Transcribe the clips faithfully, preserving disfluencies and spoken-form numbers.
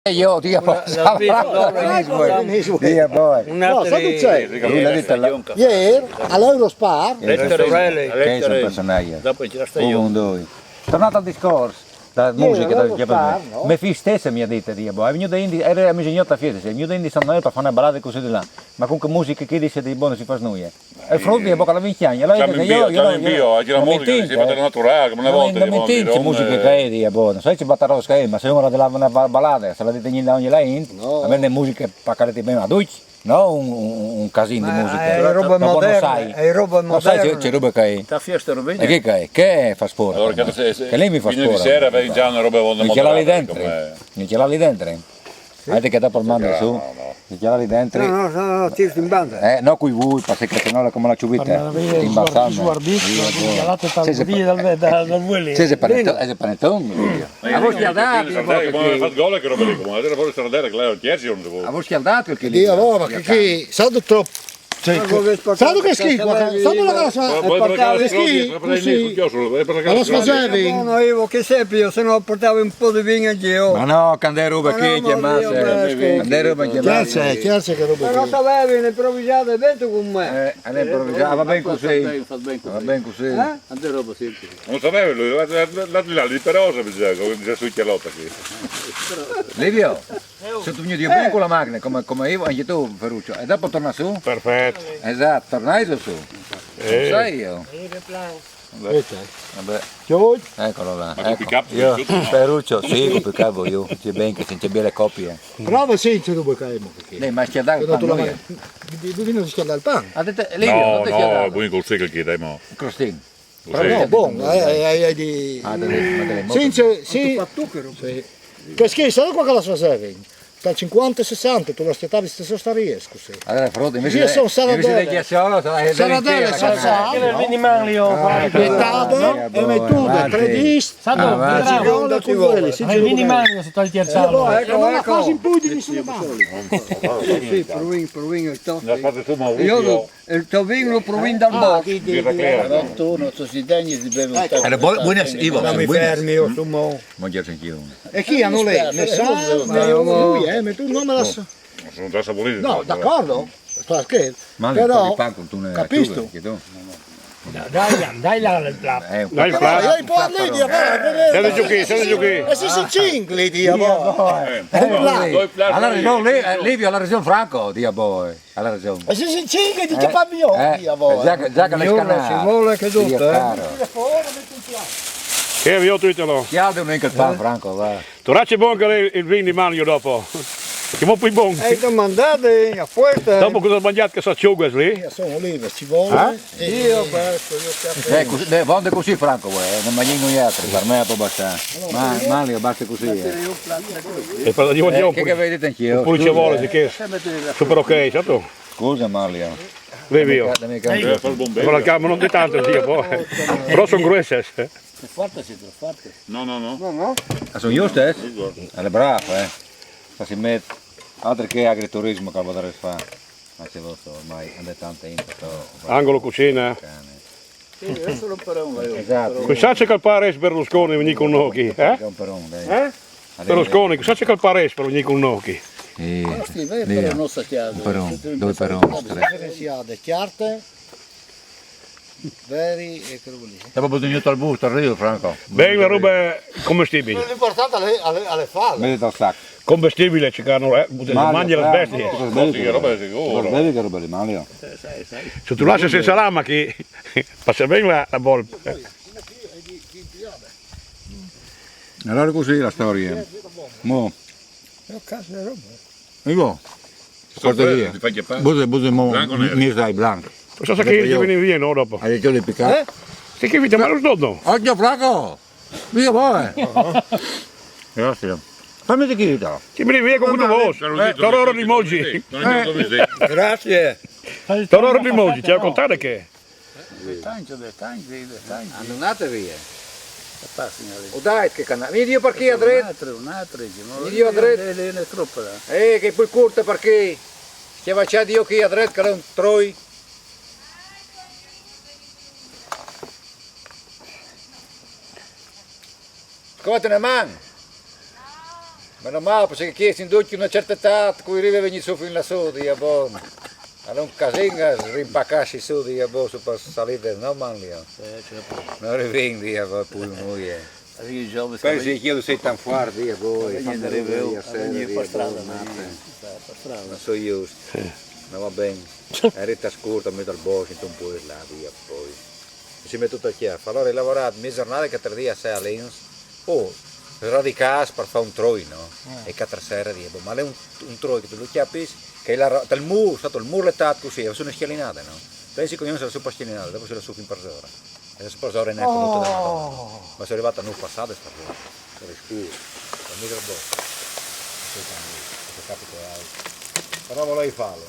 Eh, io, Dio, poi, L'ha visto, no, no, no. Dio, poi. No, sai che c'è? Lui l'ha detto là. Ieri all'Eurospar, Che è un personaggio. Dopo c'era sta Un, io. due. Tornato al discorso, la Ieri musica avevo che star, no? Me fistessa mi ha detto, Dio, boh, è venuto Indy, era a mezzogiorno a festa, è venuto Indy San Manuel per fare una ballata così di là. Ma con che musica che dice di buono si fa nulla. E il frutto di bocca la vinciagna, allora Siamo in bio, siamo in bio, oggi la musica si fa naturale come una volta. Non mi tinci musica che è, Dio, boh, non so se batterò che è, ma se uno della una ba- ballata, se la dite in ogni la int, a me le musiche paccate bene a tutti. No, un, un, un casino di musica. È roba Dopo non moderna, sai. È roba Non sai se moderna. C'è roba che è. Sta fiesta E rovina. Che, che, che fa sport? Allora, che se- se- Che lei mi fa fine di sport. Sera vai già una roba Mi ce l'avevi moderata, dentro. Come... Mi ce l'avevi dentro. Avete che dopo mando su. Mi ce l'avevi dentro. No, no, no, no, tirati in banda. Eh, no, qui voi, perché se no come la ciubita. Imbassando. Guardate, Sì, sì, dal, dal, dal, dal, Sì, se panettone, se panettone. A voi schialdate, Come fa il gol che roba lì, come era fuori strada che lei non chiesi un A voi schialdate che Dio, allora, che, che, saldo troppo. Saldo che schifo, saldo la cosa. Che schifo, così. Allora scusavi. Buono, io che seppia, se no portavo un po' di vino anche io. Ma no, quando è roba che chiamasse. Quando è roba Chiarse, chiamasse. Chiarse che roba Però che. Savevi, ne improvvisate dentro con me. Eh, allora improvvisava, va bene così. Fa ben Va così. bene così. Eh? Tante robe sempre. Non sapevo lui, l'ha di là di Perosa bisogna, con Gesù Chialotta qui. Livio, se tu mi dici bene con la macchina, come, come io, anche tu, Ferruccio, e dopo torna su? Perfetto. Esatto, tornai tu su. Lo sai io. Vabbè, eccolo là. Ma con Ecco. pick-up Io, tutto, no? Ferruccio, sì, con pick-up io. C'è ben che c'è belle coppie. Prova sì, c'è due che abbiamo qui. Eh, ma schialdare Che non tu la il di, di, di, di schialdare il pane. Ha detto, Livio, No, non ti no, schialdare. Buon col secco che dai mo. Crostin. No, bon, eh, eh, eh, di. Ah, delle, ma delle Sì, sì, sì. Che schifo, sai qua che la so serving? Dal cinquanta sessanta tu l'aspettavi stesso stare, scusi. Allora, frode, invece Io di- sono Saradele. Invece di Chiassolo, sarà Saradele, sarà Saradele. Minimali, io. Metade e mettude, tre dischi. Santo, Ah, va. bravo. Con quelli, sì, Minimali, sto al Ecco, È ecco. una cosa in più di nessuno parla. Sì, proving, proving il top. L'ha fatto tu Maurizio. Il top vino lo proving dal botto. Però tu non ti si degni di bere un Allora, buon- buonas, Ivo, Ma mi buonas. Fermi io, su mo. Mangiare anche io una. E chi hanno lei? Ne sa? Ma io mo- Lui, eh, ma tu non me la so. Sono già saporiti. No, d'accordo. Perché? Ma Però, il pan con tu ne capisco. Anche tu. Dai, dai, là, là. Eh, un Dai, No, Franco. io parlo di, guarda, Senti giù qui, senti giù qui. E se si cingli, Dio, boh. Eh, no, due plastic. Allora, no, lei, eh, Livio ha la ragione, Franco, Dio boy. Ha la ragione. E se si cingli, dice, Eh, "Pabio, eh, Dio, boh." Già che, già che le Io scanna. non si vuole che tutto, eh. Che vi ho tutto, no? Chi ha un che il pan, Franco, va. Tornace bon che il vin di manio dopo. Che mo più bon. E domandate a puerta. Dopo cosa mangiate che sa ciugas lì? Sono olive, ci vuole. Io questo, io caffè. Eh, così, eh, vonde così, Franco, eh, non mangi noi altri, per me è un po' basta. Ma, Mario, basta così, eh. E per io Eh, io che, che vedete anch'io? Pure ci Scusa, vuole, eh. Sì che super ok, certo? Scusa, Mario. Bevi io. Dammi il cambio. Però il campo non di tanto, sì, poi. Però sono gruese. Forte, sì, forte. No, no, no. Ah, sono io stesso? Allora, bravo, eh. Ma si mette altro che agriturismo che potrei fare. Ma c'è vostro ormai, andate tante in sto Angolo cucina. Cane. Sì, adesso lo però un Esatto. Chissà se calpare Berlusconi venì con noi, eh? C'è un peron, dai. Eh? Berlusconi, chissà se calpare per venì con noi. Sì. Questi vai Lì. per la nostra casa. Un peron, due peron, tre. Differenziate, chiarte, veri e quello lì. Dopo bisogna il bus, arrivo, Franco. Ben, la roba commestibile. L'importante è le, è le, è le falle. Vedi dal sacco. Commestibile, ci hanno, eh, mangia le bestie. Vedi che roba sicuro. Vedi che roba di Mario. Se tu lasci senza lama che passa ben la, la volpe. Allora così la storia. Mo. Che cazzo di roba? Io. Guarda via. Busi, busi mo. Mi sai blanco. Cosa sa che ti viene via, no, dopo? Hai detto di piccare? Sì che vita, ma lo sto, no? Occhio, Franco. Dio, poi. Grazie. Fammi di chi da. Ti viene via con questo voce. Tororo di Mogi. Grazie. Tororo di Mogi, ti ho contare che. Tanto, tanto, tanto. Andate via. Sta signore. O dai, che canale. Mi dio perché a Un dret. Altro, un altro, dice, ma Io le, dret- le, le, le troppe là. Eh, che poi corta perché. Che va c'è dio che a dret che è un troi. Come te ne man? Meno mal, parcè che chi sin ducj di una certa etât, cui rive a vignî sù fin là sù, Diu bon. Al è un casin a rimpacâsi sù, Diu bon, sù par salî, no, Manlio? No rivìn, Diu bon, pui muie. Pensi che jo soi tant fuart, Diu bon, e fâmi rivâ a sere, Diu bon, mate. No soi just. No va ben. Eri tal scurt, a mieç dal bosc, intun puest là, Diu bon. Si met dut al cjâf. Alore ai lavorât mieç zornade che tre dîs a Sez a Lens, oh, sradicâts par fâ un troi, no? E che tre sere, Diu bon, ma al è un, un troi che tu lu cjapis, che la ro-, tal mûr, sot il mûr letât cussì, e va sù une scjalinade, no? Pensi che ognun al è sù par scjalinade, dopo si lâs sù fin parsore. E sù parsore neanche molto da Madona. Ma soi rivât a nûf passade stasere. Eri scûr. Al mieç dal bosc. No soi tant, cosa capita altri. Però volevi fâlu.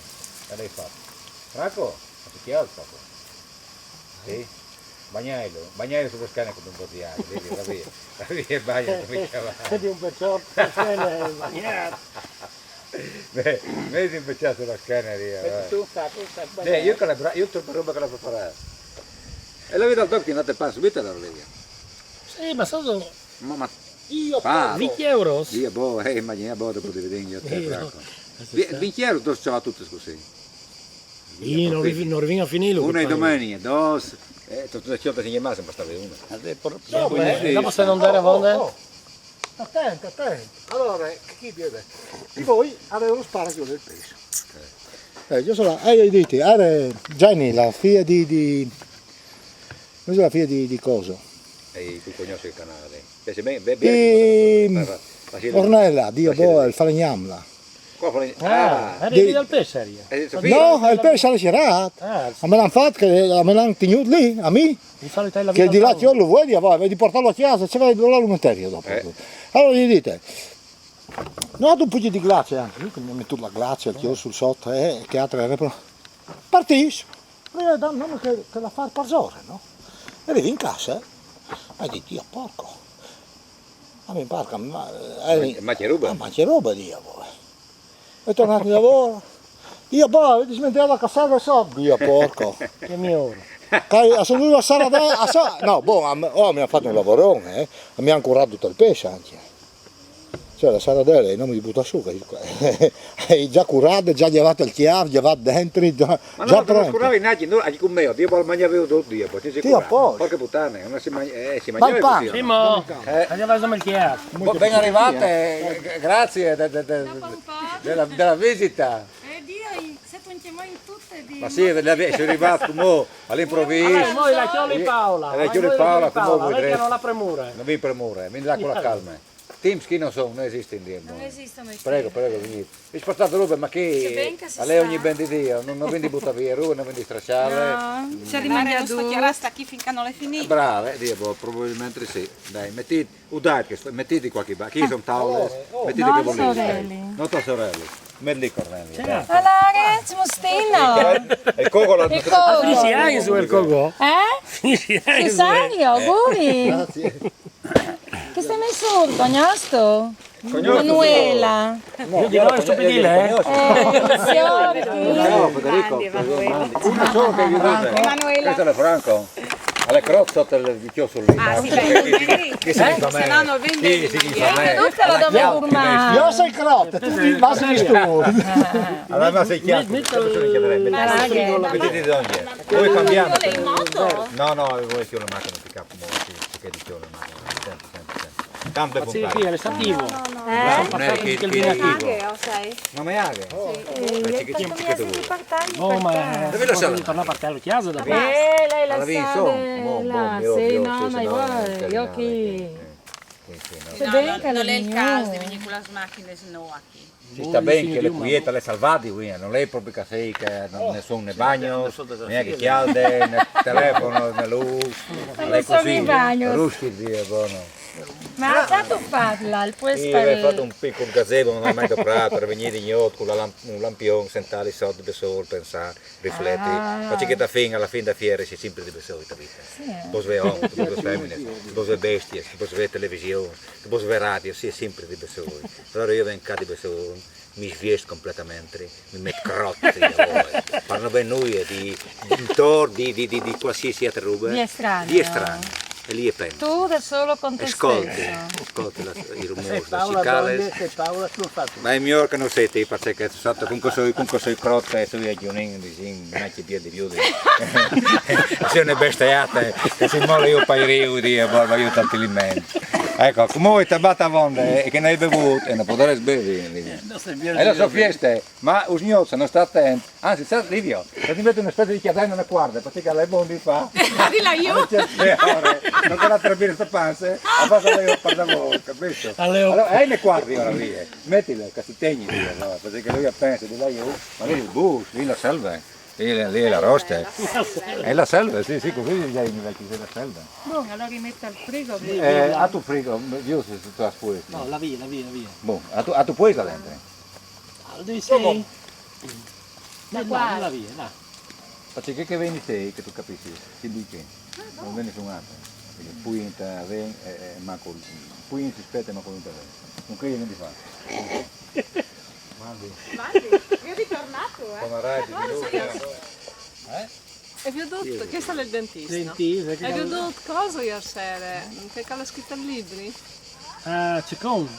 E l'hai fat. Franco, ma ti cjalt, Franco? Sì? Bagnailu, bagnailu su la schene cun un bot di aie, vedi, va via, va via, bagna, comincia a... Di un pezot, la schene bagnât. Beh, meti un pezot su la schene, via, va. Tu fa, tu fa, eh, jo che le bra-, jo troppe robe che le preparâ. E la vita al toc ti no te passa subito, allora, Livia. Sì, ma solo... Ma, ma... Io pago. Vincj euros? Io, boh, eh, immagina, boh, dopo ti vedi io, te, Franco. Vincj euros, dut ciò, tutte, scusi. Io non rivi-, non rivi a finirlo. Una di domani, dos, eh, tutte le ciotte si chiama, sempre stava una. No, beh, dopo se non dare vonde? Oh, oh. Atent, atent. Alore, chi viene? Di voi aveva lo sparacio del peso. Eh, jo so là, eh, jo ai dit, ara Jenny, la fia di, di, no so, la fia di, di coso. E tu conosci il canale? Invece ben, ben, ben, Ornella, Dio boh, il falegnam là. Qua falegnam. Ah, eri dal pes, eri. No, il pes al è sierât. Ah, sì. A me l'han fat che, a me l'han tignût lì, a mi. Che di là che jo lu vuei, va, di portâlu a cjase, ce vei là lu metevi dopo. Alore gli dite, no, un pucit di glace anche, lu che mi à metût la glace, il chjol sul sot, eh, che altre, partìs. Rive dal nome che, che la fa parsore, no? E rive in cjase, eh. E dit, Dio porco. Ma mi par che, ma, eh, ma che roba? Ma che roba, Dio, boh. E tornât in lavôr. Dio, boh, avete smenteât la cassera sot, Dio porco. Che miôr. Che a son dut a saradele, a sa-, no, boh, a me, oh, mi àn fat un lavoron, eh. Mi àn curât dut il pes anche. Cioè, la saradele, no mi butâ sù, che, eh, za curade, za gjavade il cjâf, gjavade dentri, za, ma no, za pronte. Ma no, no, no, no, no, no, no, no, Dio, boh, magnavi dut, Dio, po, ti si... Dio, cura. Porca putana, no si magna, eh, si magnava cusì, no? Simo, eh, andiamo a il cjâf. Bo-, ben rivât, eh, grazie de, de, de, de la, de la visita. Eh, Dio, in, se tu in cima in tutte di... Ma sì, la ve-, soi rivât cumò, a l'improvîs. Alore, mo la cjoli Paola, la cjoli Paola, cumò vedrês. Lei che no la premure. No vin premure, vin là cu la calme. Timps che no son, no esistin, Dio. No esistono i timps. Prego, prego, vignît. Vês puartât robe, ma chi... Al è ogni ben di Dio, no, no vin di butâ vie robe, no vin di strasciâle. No, se rimane a dut. Sta chi fin che no l'è finît. Brave, Dio, boh, probabilmentri sì. Dai, metît, u dait che, metît cualchi ba-, chi son taulis, metît che volês. Soreli. No, to soreli. Met lì, Cornelia, dai. Alore, Mustino. E Coco la... E Coco. Finisce anche su il Coco. Eh? Finisce anche su. Serio, auguri. Grazie. Che stai mai sordo, gnosto? Manuela. Jo di no, stupidile, eh? Eh, signor. No, Federico, grandi, Manuela. Uno solo che aiuta. Emanuela. Questo è Franco. Al è crot sot il chjol lì. Ah, sì, beh, che si fa me. Se no non vende. Sì, sì, fa me. Tutte la dome curmane. Jo soi crot, tu ti, ma sei tu. Alore, ma sei cjalt, metiti dongje. Voi cambiamo. No, no, voi che una macchina. Che cazzo, mo, sì, sì, che dicevo, ma sempre, sempre, sempre. Campo e... Ma sì, puntate. Chi è? L'è stativo? No, no, no. Eh? Sono passati che il vino. Maghe, ok. No, ma maghe? Sì. Eh, che, che, che tu vuoi? Oh, ma dove la sala? Torna a parte la chiesa da... Eh, lei la sa, insomma, mo, mo, mio, sì, no, ma io chi... Sì, sì, no. No, no, no è il caso di venire con la macchina, se no, a chi? Si sta ben che la cuieta l'è salvadi, no l'è propit che sei che no, nessun, né bagno, né cjalde, né telefono, né lûs. L'è cussì, ruscit, Dio, bono. Ma za tu parla, al puest... Sì, aveva fat un picul gazebo, no mai doprât, par vignî di gnot cun la lamp-, un lampion, sentâsi sot di bessôl, pensâ, rifleti. Ah. Parcè che da fin, a la fin da fiere si simpri di bessôl, capît? Sì, eh. Pos vê oms, pos vê feminis, pos vê bestiis, pos vê television, pos vê radio, si simpri di bessôl. Alore jo ven ca di bessôl, mi svieç completamente, mi met crot, par no vê nuie di, di intor, di, di, di, di cualsisei altre robe. Di estraneo. Di estraneo. E lì è pena. Tu da solo con te Scolti, stesso. Scolti la, i rumori, la cicale. Ma è meglio che non senti, perché sotto con questo, con questo crotte, sui agiunin, disin, non è che più di più. Sei una bestiata, che si muore io per i riudi e vuoi aiutare il mente. Ecco, come vuoi tabata vonde e che ne hai bevuto e non potresti bevi. E la sua fiesta, ma un signore se non sta attento, anzi, sa, Livio, se ti metti una specie di chiadenna nella quarta, perché che l'hai bon di fa. Arriva io. C'è ore, non te la trapire sta panza, la fa solo io per lavoro, capito? Allora, hai le quarti ora via, mettile, che si tegni via, no? Perché lui pensa di là io, ma lui il bus, lì la salva, lì, lì è la rosta. È la salva, sì, sì, così gli dai i vecchi, è la salva. Bon, allora rimetto al frigo. Eh, a tu frigo, io se tu la spuoi. No, la via, la via, la via. Bon, a tu, a tu puoi là dentro? Al dei sei. Da No, qua. La via, là. Perché che veni te che tu capisci? Che dici? Non veni su un altro. Perché poi entra, ven, eh, eh, ma con, poi si aspetta ma con intervento. Con che io non ti fa? Mandi. Mandi, io ritornato, eh. Come rai di E vi ho detto, questo è il dentista. Dentista, che E vi ho detto cosa ieri sera? Che l'ha scritto il libro? Ah, Cecon.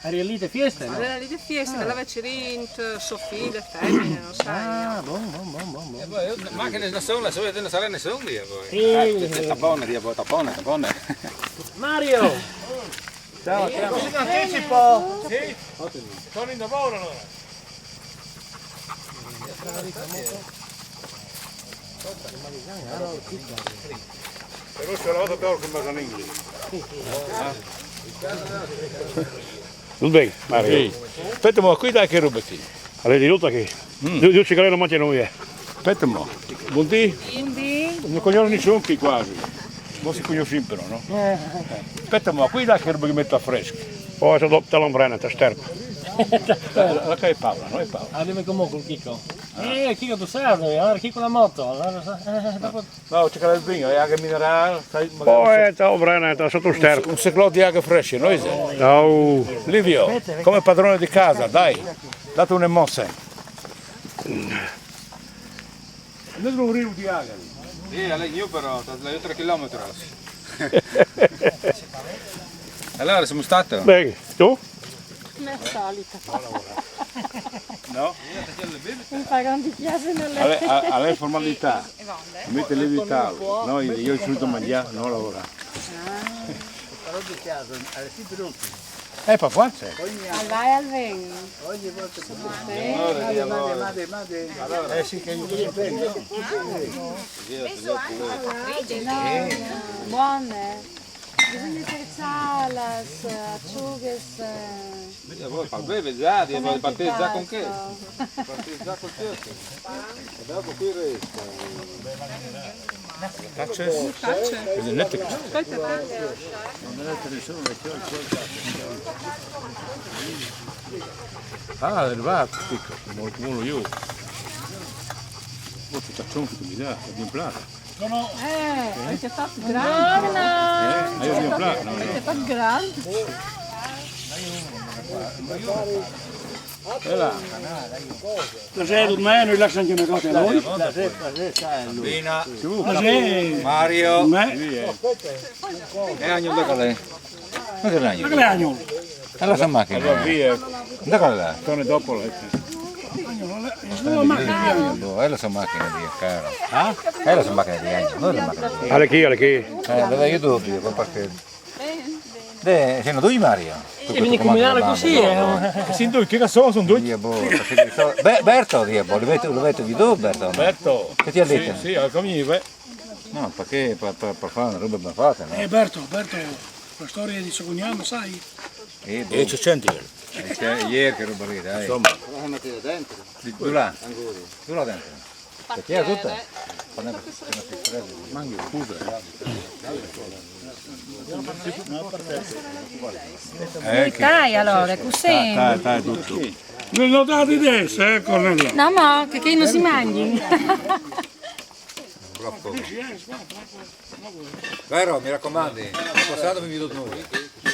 Eri lì di fiesta, no? Era lì di fiesta, che l'aveva cirint, sua figlia, femmina, non sai. Ah, bon, bon, bon, bon, bon. Ma che ne sono, la solita non sarà nessuno lì poi. Sì. Tapone, Dio, tapone, tapone. Mario! Ciao, ciao. Così in anticipo? Sì. Sono in lavoro allora. Però se la vado a trovare con Masanini. Tutto bene, Mario? Sì. Aspetta, ma qui dai che roba qui. Allora, di tutto che. Io, io ci credo, ma non è. Aspetta, ma. Buondì? Quindi, Non conosco nessuno qui quasi. Non si conosce però, no? Aspetta, ma qui dai che roba che metto a fresco. Oh, è stato te l'ombrena, te sterpa. La, la che è Paola, non è Paola. Arriva come col Chico. Eh, Chico, tu sai, allora Chico la moto, allora sa- eh, dopo No, c'è che il vino, è acqua minerale, sai, Oh, magari è te l'ombrena, te sotto sterpa. Un seclò di acqua fresca, noi siamo. Oh. Livio, come padrone di casa, dai, date una mossa. Dentro un rio di acqua. Sì, è io però, io tre chilometri. Allora, siamo stati? Bene, tu? come al solito. No? Un paron di chiesa non Allora, a- allora è formalità. Mette le vita. No, io, io ho subito mangiato, non lavorare. Eh, per forza. Al vai al vegno. Mandi, mandi, mandi, mandi. Questo anche no. Buone. Bisogna essere salas, acciughes. Io vuoi far bere già, devo partire già con che? Partire già con che? E dopo qui resta. Tace? Tace? Vedete che... Aspetta, aspetta. Ah, è arrivato, picco, come uno io. Oh, ti faccio un che mi dà, esemplare. Eh, perché fa grande. Eh, io esemplare, no? Perché fa grande. E là. Cos'è, non è, noi lasciamo anche una cosa a noi? Vina, Cos'è? Mario, Me? e Agno da Calè. Ma che Agno? Ma che l'anno? E la sua macchina. Allora via, Da Calè. torna dopo. Eh. Solo la macchina di Agno. È la sua macchina di caro. È la sua macchina di Agno, non è la macchina di Alle chi, alle chi? Eh, lo vedo io dopo, perché... Beh, sono due Mario. E vieni a combinare così, eh. Sì, due, che cazzo sono due? Dio, boh, perché so... Beh, Berto, Dio, boh, lo metto, lo metto di due, Berto, no? Berto. Che ti ha detto? Sì, sì, come va? No, perché per, per, per fare una roba ben fatta, no? Eh, Berto, Berto, la storia di suo cognome, sai? Eh, boh. E c'è cento. C'è ieri che roba lì, dai. Insomma. Di, di là. Di là dentro. Perché è tutta? Mangi, scusa. Dai, allora, così. Dai, dai, tutto. Non lo date adesso, eh, Cornello? No, no, che qui non si mangi. Vero, mi raccomandi, passato mi vedo noi.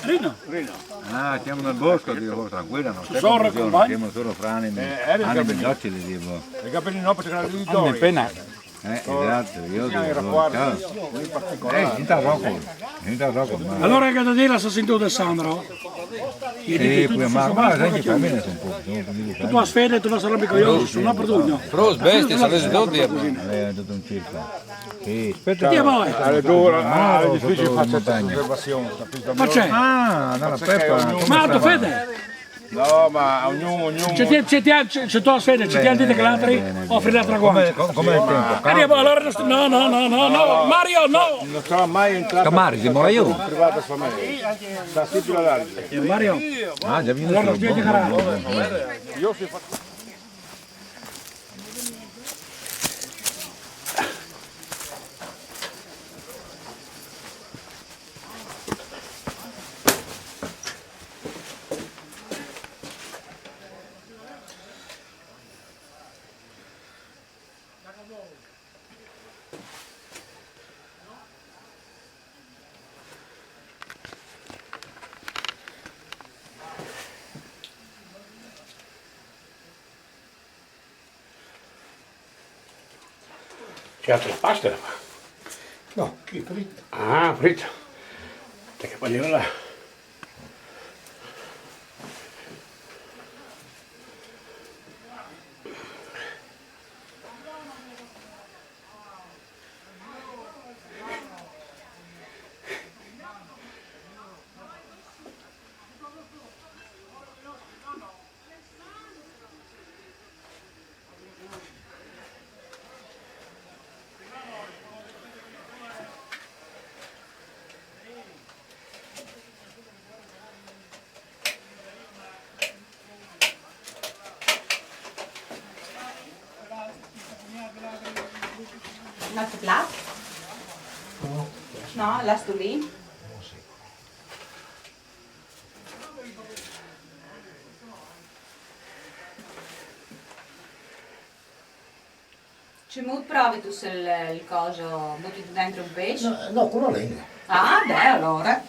Rino. Ah, siamo nel bosco, dico, oh, tranquilla, non c'è confusione, siamo solo fra anime, eh, anime docili, dico. Hai capito? No, perché era lì. Anime in pena. Eh, esatto, io dico, ciao. Eh, senta poco, senta poco, ma... Allora che da dire la sta sentito Alessandro? Sì, ma, ma sai che famiglie sono pochi, sono così. Tu la fede, tu la sarebbe con io, sono per tutti. Però bestie, sareste tutti. Eh, tutto un circo. Sì, aspetta. Che vuoi? Allora, è difficile fare questa osservazione. Perché? Ah, no, aspetta. Ma tu fede? No, ma ognuno, ognuno. C'è, c'è, c'è, c'è, c'è tua fede, c'è chi ha detto che l'altro offre l'altra guancia. Come, come il tempo? Allora, no, no, no, no, no, Mario, no. Non sarà mai entrato. Camari, siamo io. Privata sua madre. Sta sempre là. Mario. Ah, già viene. Allora, spiega. Io sono fatto. C'è altra pasta da fare? No, qui è fritto. Ah, fritto. Te che paniera là. Un altro piatto? No, lastu lì. Cemût provitu se il, il coso, butìtu dentri un pesce? No, no, con la lingua. Ah, beh, allora.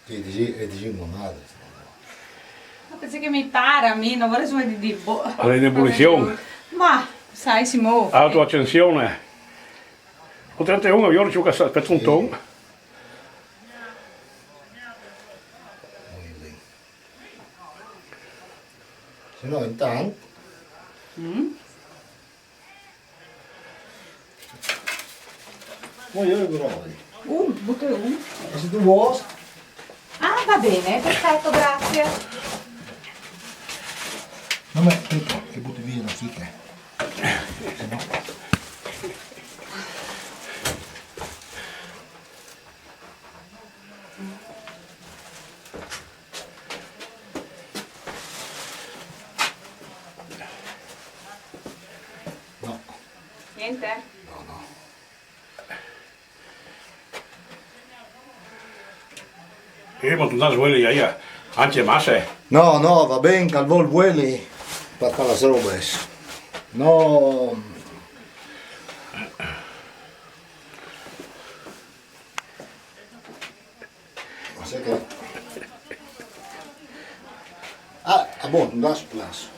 Ti dici, e dici una madre. Ma pensi che mi pare a me, non vorrei dire, boh. Allora, in ebollizione. Ma, sai, Simone. Autoaccensione. Con trentuno io ho ricevuto per un ton. Se no, intanto. Mm? Poi io lo provo. Un, butto un. E se tu vuoi? Ah, va bene, perfetto, grazie. Vabbè, aspetta, che butti via la fica. Se no. No. Niente? No, no. Eh, ma tu das vueli ja, ja. Anche masse. No, no, va ben che al vol vueli per fare las robes. No. Ma sai che... Ah, ah, bon, das plas.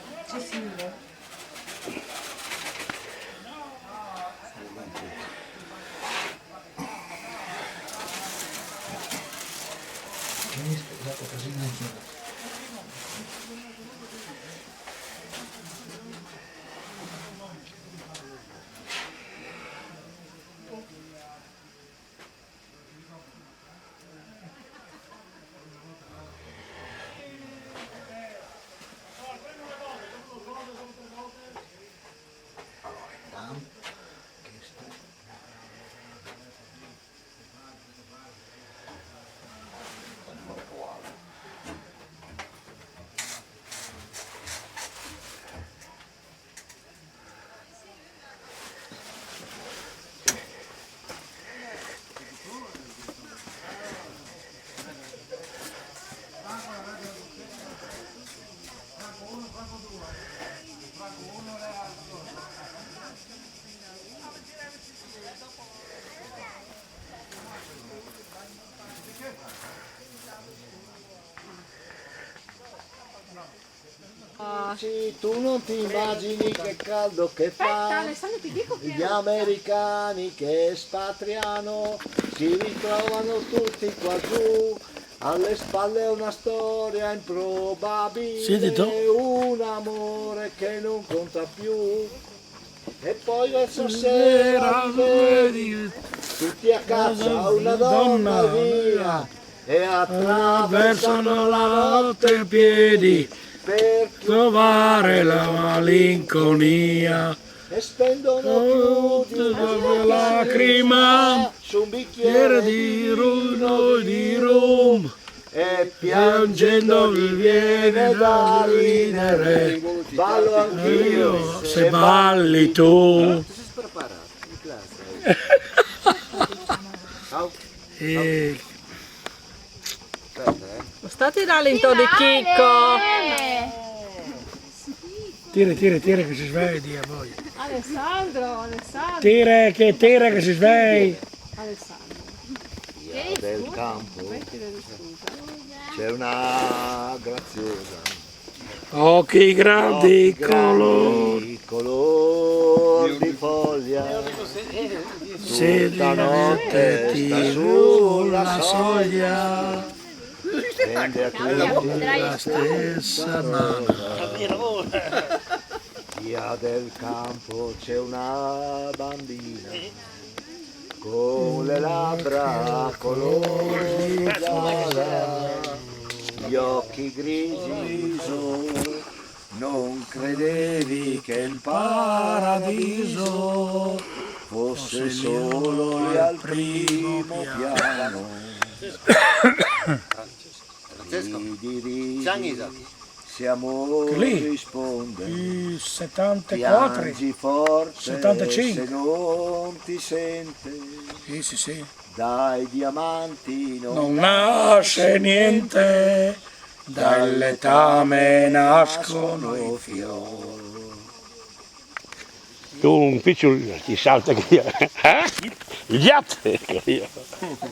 Sì, tu non ti immagini che caldo che fa. Aspetta, Alessandro, ti dico che... Gli americani che spatriano si ritrovano tutti qua giù. Alle spalle una storia improbabile, sì, un amore che non conta più. E poi verso sera vedi, tutti a caccia a una donna e via. E attraversano la notte a piedi per trovare la malinconia. E spendono più di una lacrima su un bicchiere di vino e di rum. E piangendo gli viene da ridere. Ballo anch'io se balli tu. Eh, Sta tirando in di Chicco. Tira, tira, tira che si sveglia, dia voi. Alessandro, Alessandro. Tira che tira che si sveglia. Alessandro. Via del campo c'è una graziosa. Occhi grandi, color, color di foglia. Se Tutta notte sta sulla soglia. Rende a tutti la stessa mano. Via del campo c'è una bambina con le labbra color di giada, gli occhi grigi su. Non credevi che il paradiso fosse solo lì al primo piano. Francesco, Ridi, Ciao, ridi, Isa. Se amore Lì. risponde, Il settantaquattro. Piangi forte settantacinque. Se non ti sente. Sì, sì, sì. Dai diamanti non, Non nasce niente, dal letame nascono i fiori. Tu un piccolo ti salta che io. Eh? Il gatto! Io.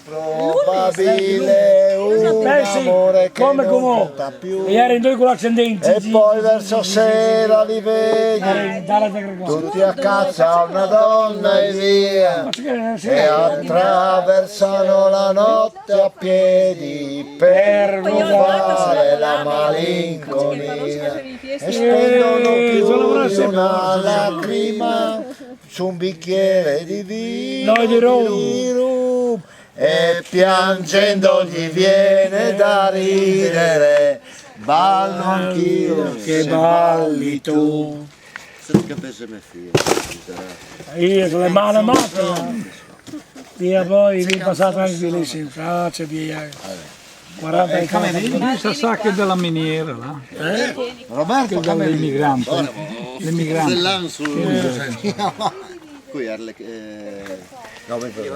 Probabile un Pensi, amore che come, non come? conta più. E era in due con l'accendente. E poi verso sera li vedi Eh, dalla telecamera. Tutti a caccia a una donna e via. Ma c'è che non si E attraversano la notte a piedi per trovare la malinconia. E spendono più di una lacrima su un bicchiere di vino No, di rum. di rum. E piangendo gli viene da ridere. Ballo anch'io Che balli tu. Se tu capessi mio figlio, ci sarà. Io con le mani morte. Via poi, mi è passato anche lì, sì, ah, c'è via. quaranta anni fa. Questa sa che è della miniera là, Roberto, che è dell'emigrante. L'emigrante. Dell'Ansu. Qui era le... eh,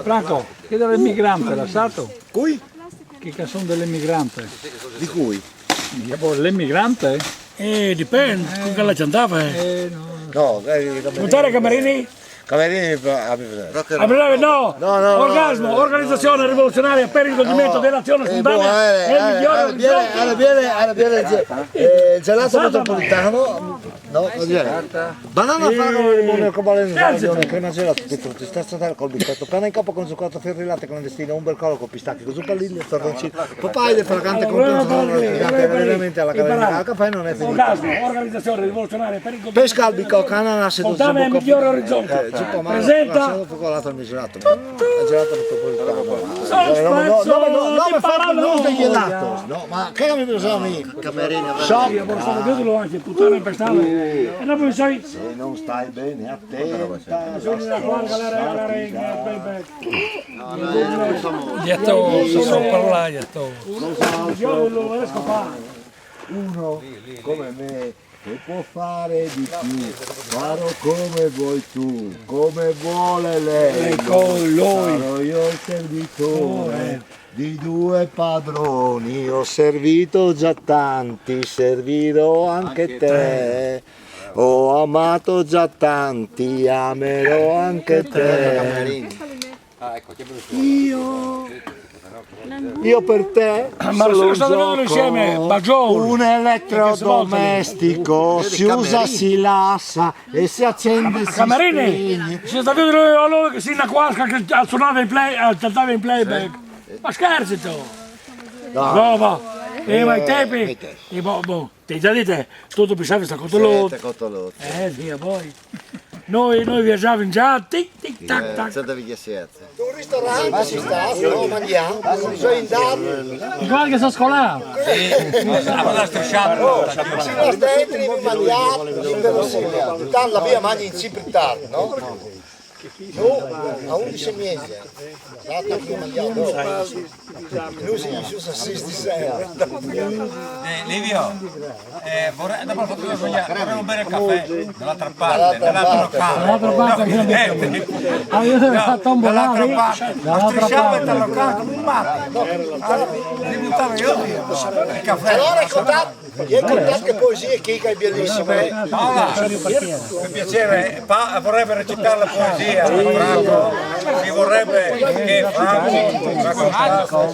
Franco, che è dell'emigrante, l'ha stato? Cui? Che canzone dell'emigrante? Di cui? L'emigrante? Eh, dipende, con che la cantava. Eh. Eh, no. No, eh, Cantare Camerini? Camerini a mi piace. A breve, no. No, no, no, Orgasmo, no, no. Organizzazione Rivoluzionaria per il Risorgimento della Nazione Eh, Spontanea boh, eh, è il eh, migliore eh, viene, horizonte. eh, viene, eh, viene il ge- eh, il gelato metropolitano. No, non viene. Banana, fragola, limone, arcobaleno, crema gelato, tutti frutti, sta statale col biscotto, panna in coppa con zucotto, fior di latte clandestino, un bel colo con pistacchi, con zucchini e torroncini, papaya, fragante, con veramente alla caverna, al caffè non è finito. Orgasmo, Organizzazione Rivoluzionaria per il Pesca, albicocca, ananas e Spontanea è il migliore horizonte. Eh, zuppa amaro, Presenta. Lasciamo fuoco l'altro al gelato. Il gelato metropolitano. Sono Eh, no, no, no, no, no, di me fa paranoia. Gelatos, no, ma che mi piace a me? Camerini. Shop. Io posso vedere anche puttane per strada. E dopo mi sai, Se non stai bene, attenta. bisogna la guardia, la regla, la regla, il playback. Gli attori, se sono parlati, gli attori. Io non lo riesco a fare. Uno come me che può fare di più. Farò come vuoi tu, come vuole lei. Ecco lui. Sarò io il servitore di due padroni. Ho servito già tanti, servirò anche te. Ho amato già tanti, amerò anche te. Io. Io per te Ma solo lo state gioco. insieme, Bagiol. Un elettrodomestico si usa, si lassa e si accende, si Camerini, spegne. ci state vedendo allora che si una quasca che ha suonato in play, ha cantato in playback. Ma scherzi tu? No, ma, eh, ma i tempi, e boh, boh, ti già dite, tutto pensavi sta cotolotto. Sette cotolotti. Eh, via poi. Noi, noi viaggiavamo già, tic, tic, tac, Eh, tac. Senta che siete. Un ristorante ci sta, no, mangiamo, sono andati, Guarda che sono scolato. si va dentro, mangiamo, inverosimile. Tanto la via mangia in Cipritar, no? No, a undici e mezza. L'altro che mangiamo. Lui si giusto a sei, sei. Eh, Livio, eh, vorrei, dopo il fatto che bisogna, vorremmo bere il caffè dall'altra parte, nell'altro locale. Dall'altra parte, No, ovviamente. niente. Ah, io sono No, a tombolare. dall'altra parte. Dall'altra Strisciamo parte. dal locale come un matto. Allora, li buttavo io, il caffè. Allora hai contato, hai contato che poesie che è bellissima, eh? Paola, per piacere, pa- vorrebbe recitare la poesia, Franco. Si vorrebbe che Franco raccontasse. No,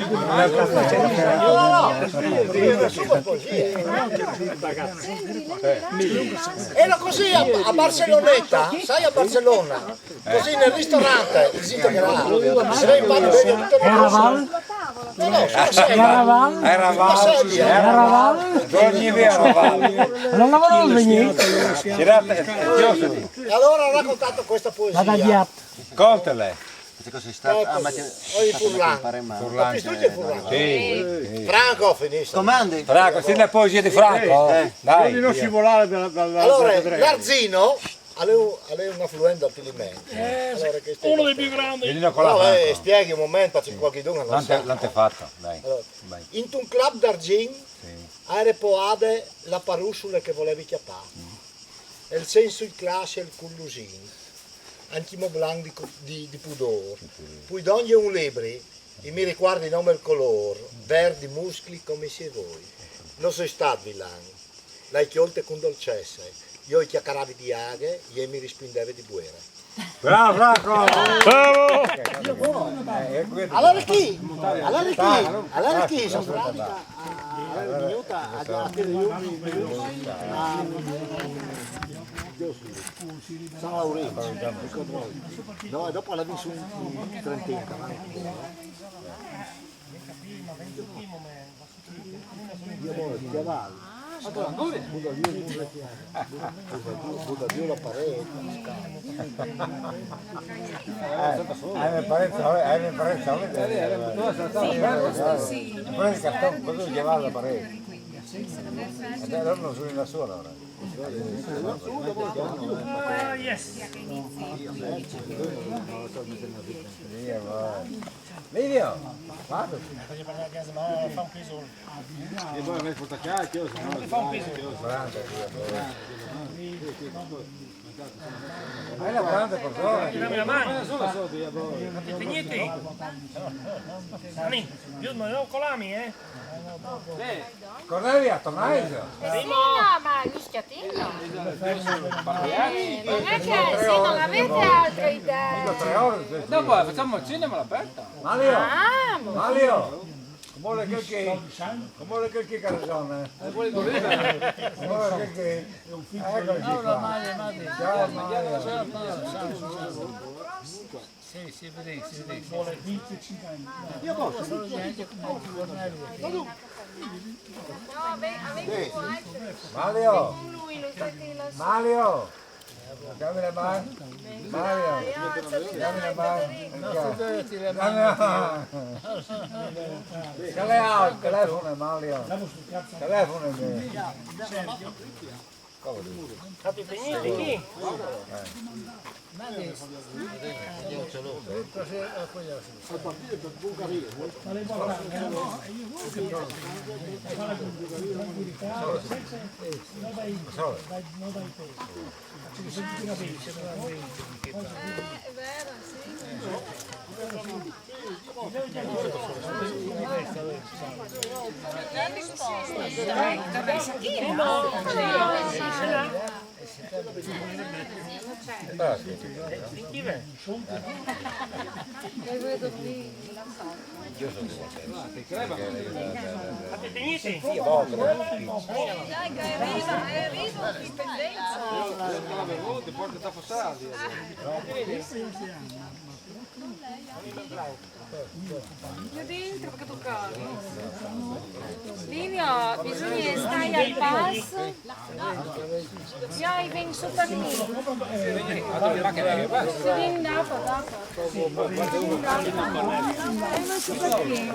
no, no, io non so poesie. Era così a, a Barceloneta, sai, a Barcellona, così nel ristorante, zitto che era, si va in bagno, bevi tutte le Era Val? No, no, sono sei. Era Val? Era Ma sei, Val, era Val. Dormivi a Val. Non lavoravo per niente. Tirate, chiuso. E allora ha raccontato questa poesia. Vado a Ghiat. Contele. Ecco, oh, il Furlan. Ma ti studia il Furlan? Sì. Franco, finisce. Franco, senti la poesia di Franco? Dai. Non scivolare dalla, dalla, Allora, dalla l'Arzino, allora, è un affluente del Tiliment. Allora, che Uno dei più grandi. Vieni con la No, eh, Franco. Spieghi un momento, c'è qualche dunque non L'ante- sa. L'antefatto, dai. Allora, Vai. In un club d'argint Sì. era poade la parusula che volevi chiappare. E il senso il classe e il cullusin, anch'imo blanc di, cu- di, di pudor. Poi dogni un libri, e mi ricordi nome il color, verdi muscli come se voi. Non sono stato vilan, l'hai chiolte con dolcezza. Io i chiacchieravi di aghe, e mi rispondeva di guerra. Bravo Franco! Bravo! Allora chi? Allora chi? Allora chi? Sono stati a, a, a, a, a, a, San Laurenzo, ricordo. No, e dopo la vinse un trentino, avanti. Io poi, che va? Butta giù, butta giù, butta giù la parete. Hai l'imperenza, hai l'imperenza. Prendi il cartone, cosa devi chiamare la parete? E allora non sono da sola ora. Yes. Via, vai. Livio, guarda. Fa un piso. E poi mi porta a casa, io sono... Fa un piso. Hai la grande persona. Dammi la mano. Fate niente. Ani, io non ho colami, eh. Cornelia, tornai? Sì, no, ma il mischiatino. Non è che se non avete altre idee. Dopo facciamo il cinema all'aperto. Mario! Ah, Mario! Come vuole quel che... Come vuole quel che ha ragione? Come vuole quel che... Eccoci qua. Ciao Mario. Sì, sì, vedi, sì, vedi. Io posso? Mario! Mario! Dammi la mano. Mario! Dammi la mano. Dammi la mano. Che le ha il telefono, Mario? Telefono. Fate finire lì. Io dentro perché tocca. Livio, bisogna stare al passo. Io vengo sopra lì. Sì, dopo, dopo. Vengo sopra lì.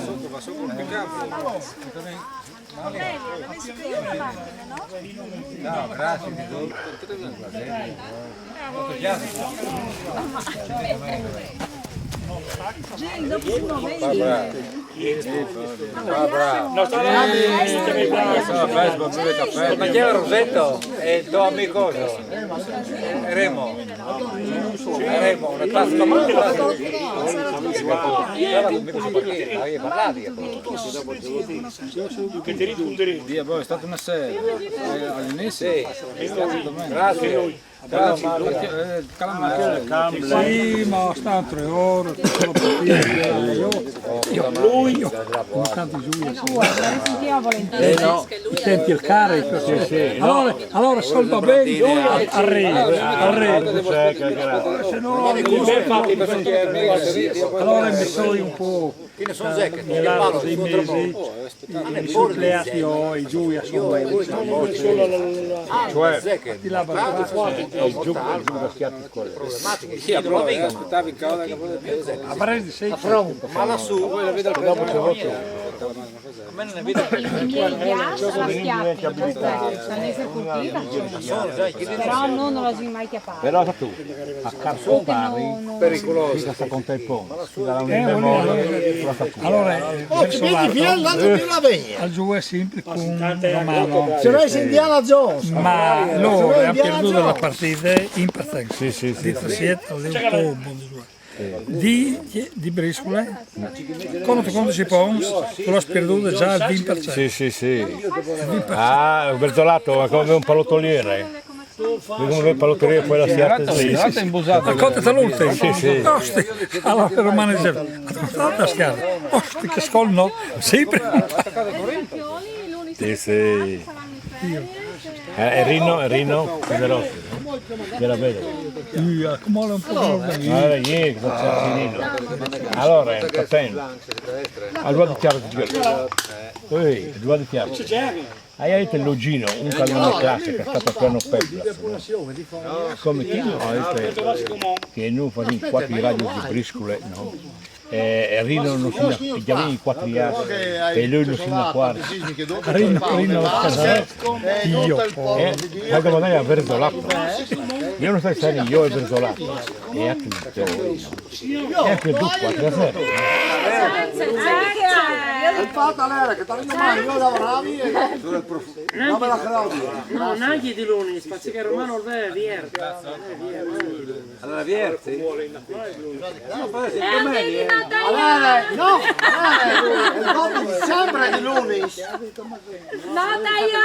No, grazie, ti do. Barbara. Barbara. Ma chi è il Rosetto? È il tuo amico cosa? Remo. Remo, una tasca. Avevi parlato. Che ti risponderei? Dio, boh, è stata una serie. Eh, all'inizio. Sì. Grazie. Grazie. Eh, calamari. Sì, ma sta tre ore, tutta la partita, io, io, io, ogni tanto giù. Eh, no. Senti il carico. Sì, sì. Allora, allora salta bene, io arrivo, arrivo. Se no, allora mi sono un po'... Che ne so, Zec, che parlo, dei mesi, i, i suppleati ho, i giù, insomma. Cioè, il giù, il giù da schiatti scorre. Sì, a prova, aspettavi che ora che... A Varese sei. Ma lassù, poi la vedo dopo c'è otto. A me non ne vedo più. Però non, non la si mai chiamata. Però tu, a Carpopari, pericoloso. Mica sta con te il ponte. Allora, eh, oh, ci vedi, fino all'altro, fino alla vegna. Al giù è sempre con una mano. Se no è Indiana Jones. Ma loro hanno perduto la partita in partenza. Sì, sì, sì. Di trasetta, di un po', di, di briscole, quando tu conti si pone, tu l'hai perduto già al venti per cento. Sì, sì, sì. Ah, un berzolato, ma come un pallottoliere. Come un pallottoliere, poi la si alza. Sì, sì, sì. Ma conta l'ultimo. Sì, sì. Osti, allora rimane sempre. Ma conta la schiena. Osti, che scolno. Sempre. Sì, sì. Eh, è Rino, è Rino Poderoso, eh? Era vero. Io, come un po'... Allora, ieri, cosa c'è finito? Allora, sta tempo. Allora, dichiaro, dichiaro. Ehi, allora, dichiaro. Hai detto il Lugino, un cannone classe che ha fatto piano per... Come chi? No, ha detto che noi facciamo quattro raggi di briscole, no? E Rino non si ne pigliava i quattro anni, e lui non si ne accorge. Rino, Rino, io. Eh, la domanda è a Verzolato. Io non so se io e Verzolato. E anche il... E anche il due quattro a zero. È il fatto allora che tanto mai io lavoravi e... Solo il profumo. No, me la credo. No, non è di Lunis, perché Romano è vero. Allora, Vierzi? No, però se domani, eh. Allora, no, allora, il voto di sempre di Lunis. Nota io,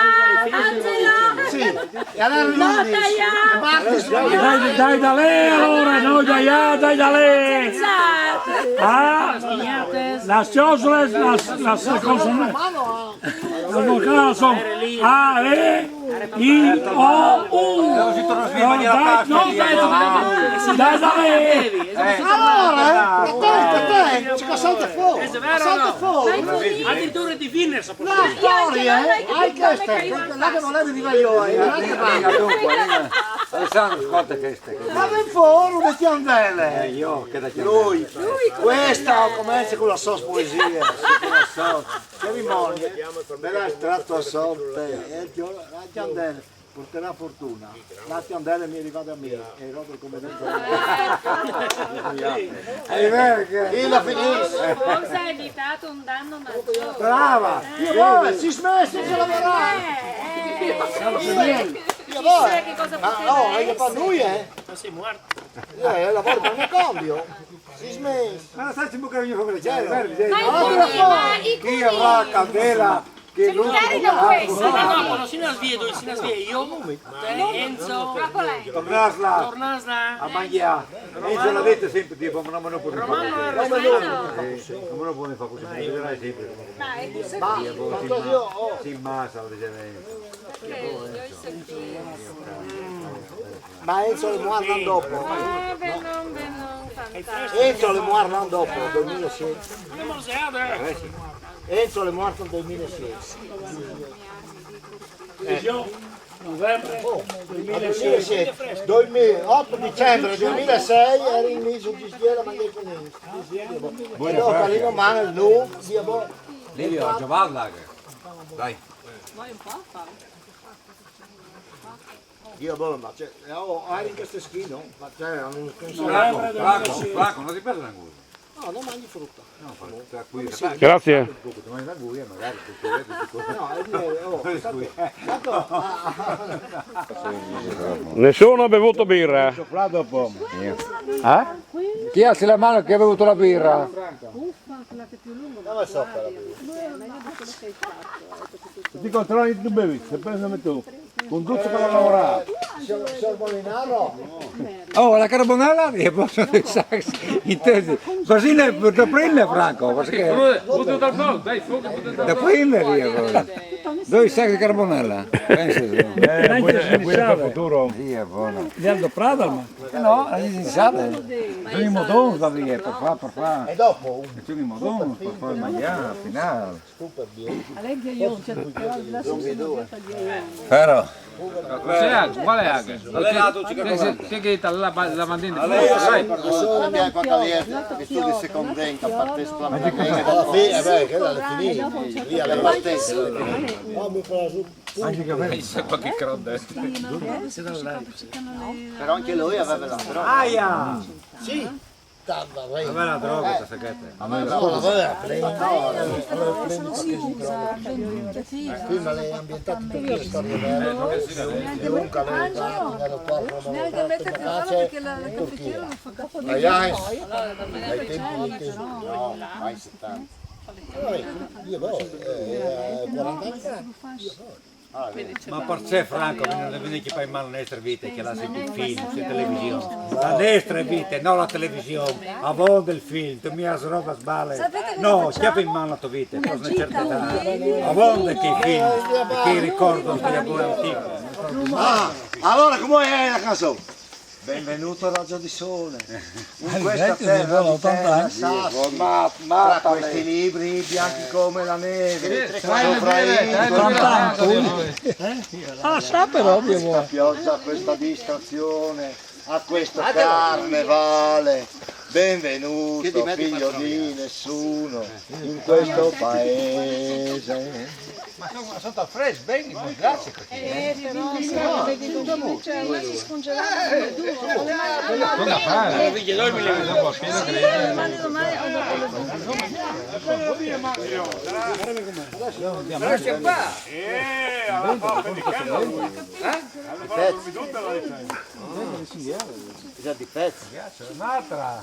Angelo. Sì, e allora Lunis, e Martis. Dai, dai da lei allora, no, dai, ah, dai da lei. Ah, las chiosoles, las, las consonantes. Las vocales son A, E, I, O, U. No, dai, no, dai, dai, dai. Allora, eh, aspetta, aspetta, ci salta fuori, salta fuori. Addirittura di Finnes. La storia, eh? Hai questa, là che volevi dire io, eh, un'altra parte. Alessandro, ascolta questa. Ma ben foro le candele. Eh, io, che da candele. Lui, questa comincia con la sua poesia, con la sua cerimonia. Me l'ha tratto a sorte, eh, la candela porterà fortuna. La candela mi è arrivata a me, e roba come dentro. È vero che... E la finisce. Cosa ha evitato un danno maggiore? Brava! Io, guarda, si smette, si lavora! Eh, eh, eh. Chissà che cosa porterà. Ah, no, è che per lui, eh? Ma sei morto. Eh, lavora per me cambio. Si smette. Ma non sai se bucare io come le chiavi, vero? Ma i cugini, ma i cugini. Chi avrà candela? Che non... No, no, no, si ne svie, dove si ne svie? Io? Te, Enzo? Tornasla. Tornasla. A mangiare. Enzo l'ha detto sempre, tipo, ma non me lo puoi fare. Romano e Rossana. Eh, sì, non me lo puoi fare così, mi vedrai sempre. Ma, ma così io, oh. Sì, ma sa, diceva Enzo. Ma Enzo le muore l'anno dopo. Ah, ben non, ben non, fantastico. Enzo le muore l'anno dopo, duemilasette. Enzo le muore nel duemilasette. Eh. Novembre, oh, duemilasette. Duemilasette, duemila, otto dicembre duemilasei ero in mezzo di schiera, ma che con... E dopo lì non male, no, via, boh. Livio, ho giovato là. Dai. Vuoi un po'? Fa. Dio, boh, ma c'è, eh, oh, hai in queste schine, no? Ma c'è un... Flaco, flaco, flaco, non ti piace l'anguria? No, non mangi frutta. No, fa-, tra cui... Grazie. Un poco, ti mangi l'anguria, magari ti... No, è vero, oh, tanto, tanto, ah, ah. Nessuno ha bevuto birra? Cioccolato o pomo? Eh? Chi alza la mano che ha bevuto la birra? Dove so quella birra? Tutti i controlli tu bevi, se prendi tu. Conduce con la lavorata. Signor, signor Molinaro? Oh, la carbonara? E poi sono i sacchi. Intesi. Così ne, da prendere, Franco, perché... Butto dal fondo, dai, fondo, butto dal fondo. Da prendere io, allora. Due sacchi di carbonara? Penso, sì. Eh, buona, buona per il futuro. Sì, è buono. Leandro Prada, ma... Eh no, la dice, sa, sono i modons da via, per fare, per fare. E dopo? Sono i modons, per fare mangiare, al finale. Super bien. Alegria io, cioè, la sono... Però. Cos'è? Quale è? Che, che, che, che la, la mandina? Allora, dai. Solo mi hai fatto via, mi sto di secondenza, parte strana. Alla fine, eh beh, quella alla fine, lì alla parte. Anche che aveva... Chissà qualche crowd. Però anche lui aveva la droga. Aia! Sì. Tanta, vai. Ma la droga, sta sacata. Ma no, la droga è plena. Prima l'hai ambientata in tutte le storie vere. Luca, l'hai fatto in aeroporto, in Turchia. Ma dai, dai tempi, dai tempi. No, mai settanta. Poi, io boh, eh, quaranta anni fa. Ma perché, Franco, non vedi che fai male la nostra vita, che la sei più film, sei televisione? La nostra vita, non la televisione. Avonde il film, tu mi has roba sbale. No, schiappa in mano la tua vita, con una certa età. Avonde che film, che ricordo che io poi antico. Ah, allora come è la canzone? Benvenuto raggio di sole in questa terra di terra, ma, ma tra questi libri bianchi come la neve, sopra il... Ah, sa però, questa pioggia, questa distrazione, a questo carnevale. Benvenuto, figlio di nessuno, in questo paese. Ma sono, sono al fresco, ben, grazie. Eh, però se no, vedi, invece ormai si è scongelato come duro. Cosa fare? Dopo appena che Domani, domani o dopo. Eh, alla fa per il calo. Eh? Alla fa per tutta la vita. Già di pezzi. Un'altra.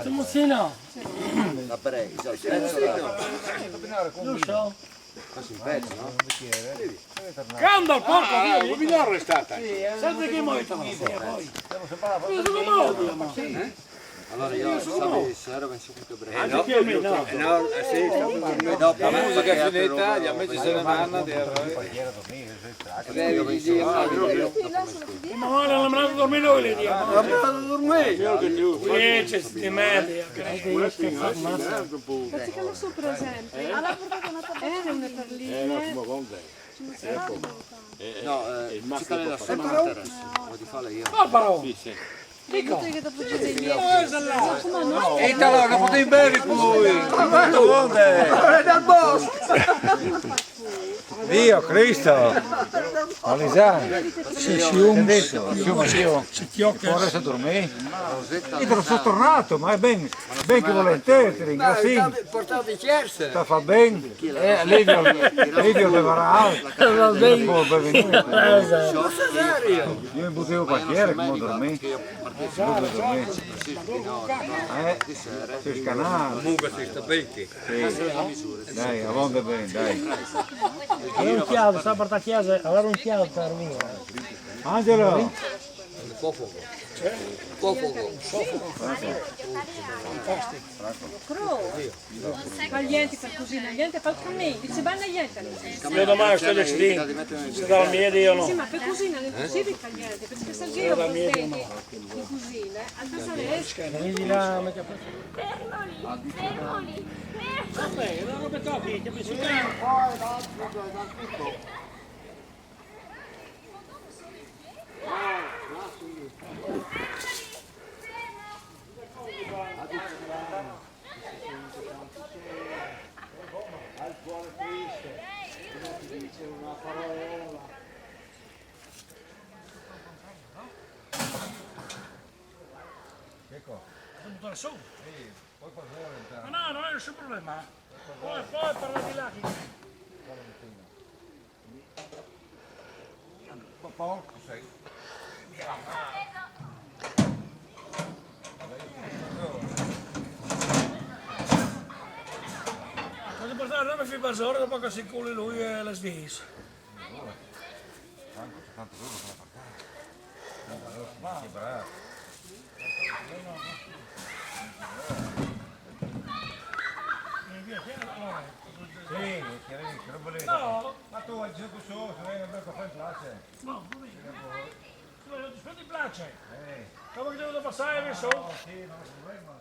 Musino, Vabbè, già di pezzi. giusto? Quasi un pezzo, no? Canta il porco, Ah, via. il migliore è stata. Senti che mo io ti faccio poi. Siamo sempre alla Io sono morto, ma Allora io sabato sera penso che dovrei. Anche io mi no. E dopo La musica è finita, gli amici se ne vanno. preghiera, dormire, sui strati. Io penso che Ma ora non me la dormire noi, le diamo. Andate a dormire. Qui c'è sti mezzi, ok? Perché lo so presente. Alla portata una tappettina. Era una perlina. No, eh, ci cade la sua parte. Vuoi fare io? Ma però, Dico che dopo ci sei dove sei là? Italo, che potevi bevi poi! Quanto onde! Dio Cristo! Alisà! Sì, sì, un... Ora sto dormendo. Io te lo sono tornato, ma è ben, ben che volentieri, ti ringrazio. Portate cerse. Ti fa ben. Eh, Livio, Livio beverà altro. Va bene. Poi benvenuto. Cosa serio? Io mi buttevo qualche ieri, come dormì. Eh, sei scanato. Comunque si sta ben che. Sì. Dai, avanti bene, dai. Allora un chiato, sta porta a chiesa, allora un chiato per mio. Angelo! Un po' poco. Un po' poco. Caliente per così, niente per me. Dice, ma niente. Io domani sto decidendo. Se dà mia io Sì, no. Ma per così non è possibile caliente, perché se io non tengo in cucina, a casa adesso. Vedi là, ma che Fermoli, fermoli, fermoli. Vabbè, allora mi tocchi, che mi si Devo buttare su. Ma no, non è nessun problema. Poi, poi parla di là. Che... Porco sei. Cosa portare a me fino a dopo che si inculi lui e la Svizzera. Sì, chiaramente, non volevo. No, Ma tu vai giù su, se vai a fare in classe. no, va bene. Ti voglio ti piace. Dopo che devo passare adesso? Sì, non ho problema.